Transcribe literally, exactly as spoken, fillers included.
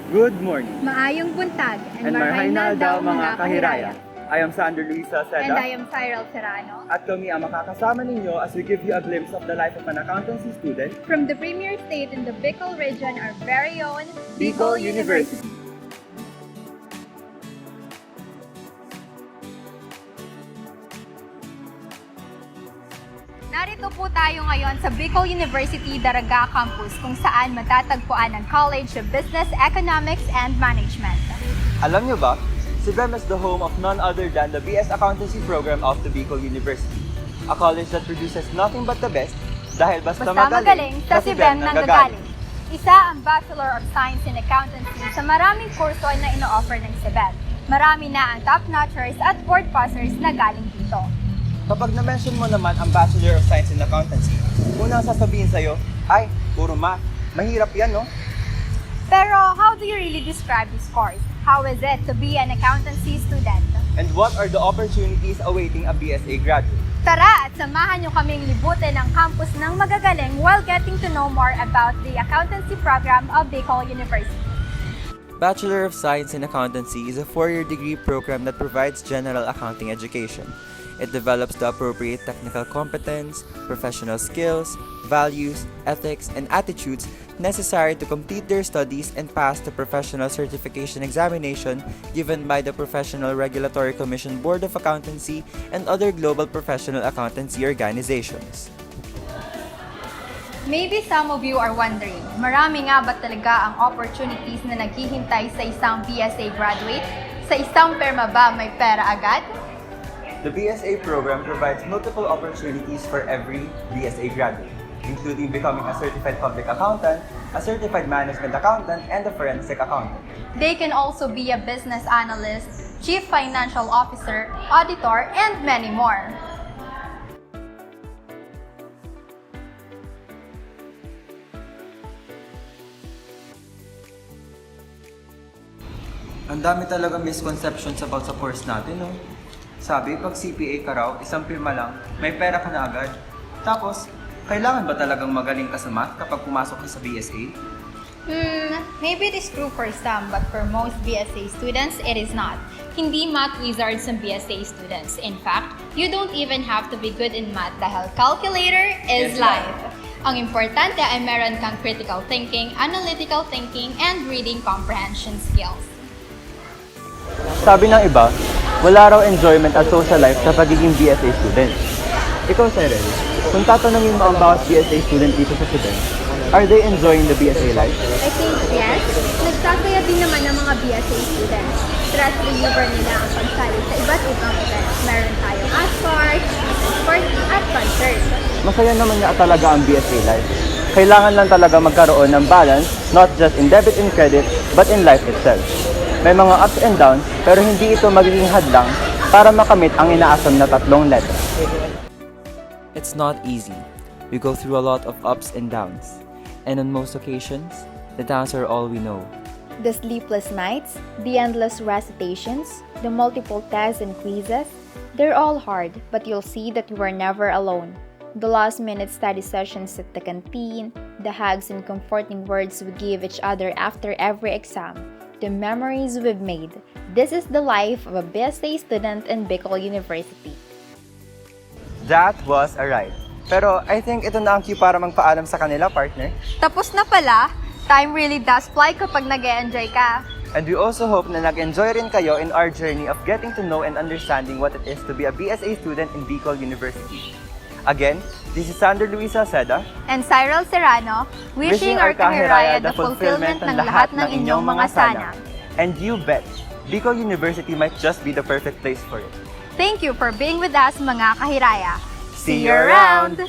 Good morning. Maayong buntag And marhay na aldaw, mga kahiraya. I am Sandro Luis And Salceda. I am Cyril Serrano. At kami ang makakasama ninyo as we give you a glimpse of the life of an accountancy student. From the premier state in the Bicol region, our very own Bicol University. Narito po tayo ngayon sa Bicol University Daraga Campus, kung saan matatagpuan ang College of Business, Economics, and Management. Alam nyo ba, si BEM is the home of none other than the B S Accountancy program of the Bicol University, a college that produces nothing but the best dahil basta, Basta magaling, sa si BEM nanggagaling. Isa ang Bachelor of Science in Accountancy sa maraming kurso na ino-offer ng si BEM. Marami na ang top notchers at board passers na galing dito. Kapag na-mention mo naman ang Bachelor of Science in Accountancy, unang sasabihin sa'yo, "Ay, puro math. Mahirap yan, no?" Pero how do you really describe this course? How is it to be an accountancy student? And what are the opportunities awaiting a B S A graduate? Tara at samahan niyo kaming libutin ang campus ng magagaling while getting to know more about the accountancy program of Bicol University. Bachelor of Science in Accountancy is a four-year degree program that provides general accounting education. It develops the appropriate technical competence, professional skills, values, ethics, and attitudes necessary to complete their studies and pass the professional certification examination given by the Professional Regulatory Commission Board of Accountancy and other global professional accountancy organizations. Maybe some of you are wondering, marami nga ba talaga ang opportunities na naghihintay sa isang B S A graduate? Sa isang perma ba may pera agad? The B S A program provides multiple opportunities for every B S A graduate, including becoming a certified public accountant, a certified management accountant, and a forensic accountant. They can also be a business analyst, chief financial officer, auditor, and many more. Ang dami talaga misconceptions about sa course natin, no? Sabi, pag C P A ka raw, isang pirma lang, may pera ka na agad. Tapos, kailangan ba talagang magaling ka sa math kapag pumasok ka sa B S A? Hmm, maybe it is true for some, but for most B S A students, it is not. Hindi math wizards ang B S A students. In fact, you don't even have to be good in math dahil calculator is Is life. Ang importante ay meron kang critical thinking, analytical thinking, and reading comprehension skills. Sabi ng iba, wala raw enjoyment at social life sa pagiging B S A student. Ikaw, Cyril, kung tatanungin mo ang bawat B S A student dito sa Sudan, are they enjoying the B S A life? I think yes. Nagsasaya din naman ang mga B S A students. Stress reliever nila ang pagsali sa iba't ibang events. Meron tayong art park, sports, at concert. Masaya naman nga talaga ang B S A life. Kailangan lang talaga magkaroon ng balance, not just in debit and credit, but in life itself. May mga ups and downs, pero hindi ito magiging hadlang para makamit ang inaasam na tatlong letra. It's not easy. We go through a lot of ups and downs. And on most occasions, the downs are all we know. The sleepless nights, the endless recitations, the multiple tests and quizzes, they're all hard, but you'll see that you are never alone. The last minute study sessions at the canteen, the hugs and comforting words we give each other after every exam, the memories we've made. This is the life of a B S A student in Bicol University. That was a ride. Pero I think ito na ang cue para magpaalam sa kanila, partner. Tapos na pala, time really does fly kapag nag enjoy ka. And we also hope na nag-enjoy rin kayo in our journey of getting to know and understanding what it is to be a B S A student in Bicol University. Again, this is Sandro Luis Salceda, And Cyril Serrano, wishing our kahiraya the fulfillment ng lahat ng inyong mga sana. And you bet, Bicol University might just be the perfect place for it. Thank you for being with us, mga kahiraya. See you around!